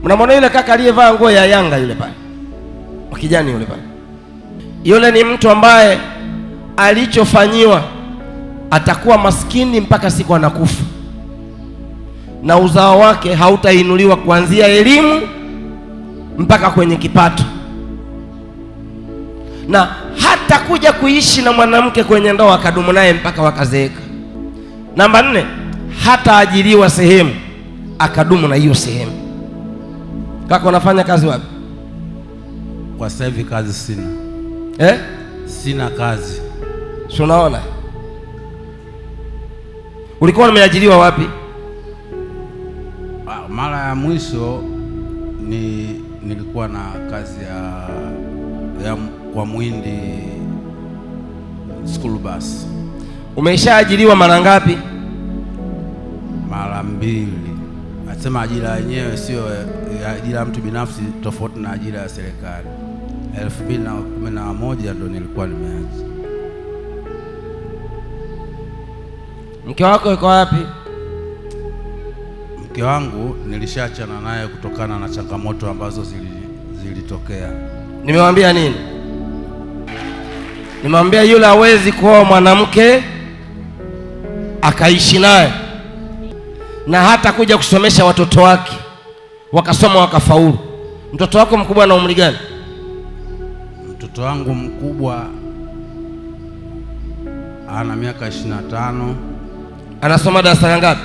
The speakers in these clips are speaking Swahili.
Mnamwona yule kaka aliyevaa nguo ya Yanga yule pale, wa kijani yule pale, yule ni mtu ambaye alichofanyiwa atakuwa maskini mpaka siku anakufa, na uzao wake hautainuliwa kuanzia elimu mpaka kwenye kipato, na hata kuja kuishi na mwanamke kwenye ndoa akadumu naye mpaka wakazeeka. Namba 4, hataajiriwa sehemu akadumu na hiyo sehemu. Kaka, unafanya kazi wapi? Kwa sasa hivi kazi sina. Eh? Sina kazi. Si unaona? Ulikuwa umeajiriwa wapi? Mara ya mwisho nilikuwa na kazi ya kwa Muhindi school bus. Umeshaajiriwa mara ngapi? Mara 2. Nasema ajira yenyewe sio ajira ya mtu binafsi, tofauti na ajira ya serikali. 2011 ndo nilikuwa nimeacha. Mke wako yuko wapi? Mke wangu nilishaachana naye kutokana na changamoto ambazo zilitokea. Nimewambia nini? Nimewambia yule hawezi kuoa mwanamke akaishi naye na hata kuja kusomesha watoto wake wakasoma wakafaulu. Mtoto wako mkubwa ana umri gani? Mtoto wangu mkubwa ana miaka 25. Anasoma darasa la ngapi?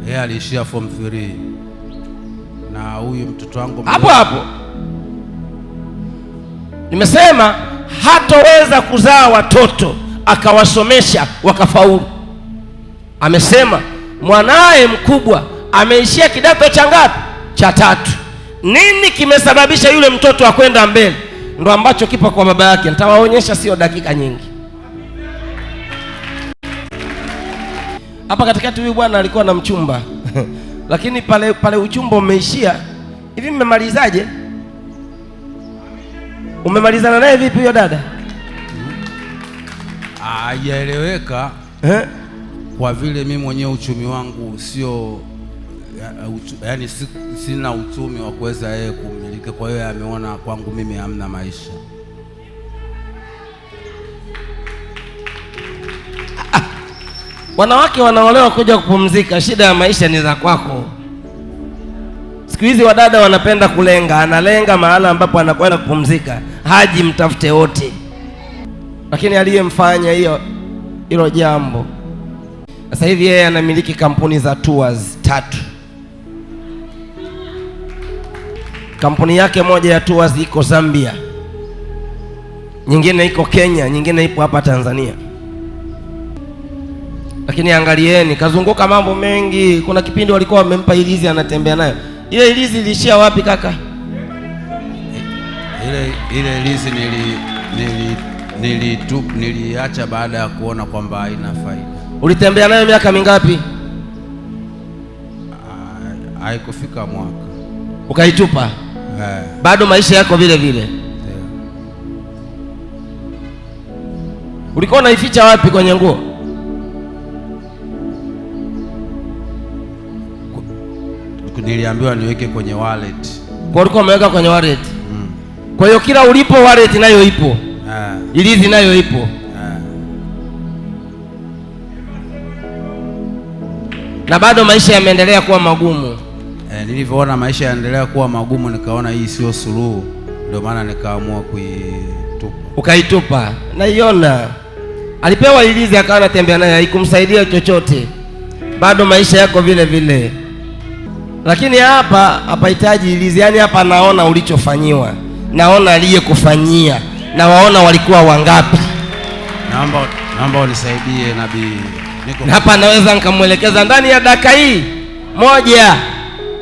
Yeye aliishia form 3. Na huyu mtoto wangu hapo hapo nimesema hatoweza kuzaa watoto akawasomesha wakafaulu. Amesema mwanaye mkubwa ameishia kidato cha ngapi? Cha 3. Nini kimesababisha yule mtoto akwenda mbele? Ndo ambacho kipo kwa baba yake. Nitawaonyesha sio dakika nyingi. Hapa katikati huyu bwana alikuwa na mchumba. Lakini pale uchumba umeishia. Hivi mmemalizaje? Umemalizana naye vipi huyo dada? Hajaeleweka. Eh? Kwa vile mimi mwenyewe uchumi wangu sio, yaani sina uchumi wa kuweza yeye kumiliki. Kwa hiyo ameona kwangu mimi hamna maisha. Wanawake wanaolewa kuja kupumzika, shida ya maisha ni za kwako. Siku hizi wadada wanapenda kulenga, analenga mahala ambapo anakwenda kupumzika, haji mtafute wote. Lakini aliyemfanya hilo jambo, sasa hivi yeye anamiliki kampuni za tours 3. Kampuni yake moja ya tours iko Zambia, nyingine iko Kenya, nyingine ipo hapa Tanzania. Lakini angalieni, kazunguka mambo mengi. Kuna kipindi walikuwa wamempa ilizi anatembea nayo. Ile ilizi ilishia wapi kaka? Ile ilizi niliacha baada ya kuona kwamba haina faida. Ulitembea nayo miaka mingapi? Haikufika mwaka. Ukaitupa? Bado maisha yako vile vile. Ulikuwa unaificha wapi kwenye nguo? Niliambiwa niweke kwenye wallet. Kwa ulikuwa umeweka kwenye wallet? Kwa hiyo kila ulipo wallet nayo ipo. Ilizi nayo ipo. Na bado maisha yameendelea kuwa magumu. Nilivyoona maisha yanaendelea kuwa magumu nikaona hii sio suluhu, ndio maana nikaamua kuitupa. Ukaitupa. Naiona. Alipewa ilizi akawa anatembea naye, haikumsaidia chochote. Bado maisha yako vile vile. Lakini hapa hapahitaji ilizi. Yaani hapa naona ulichofanyiwa, naona aliyekufanyia, na waona walikuwa wangapi. Naomba unisaidie nabii. Niko hapa, naweza nikamwelekeza ndani ya dakika hii moja.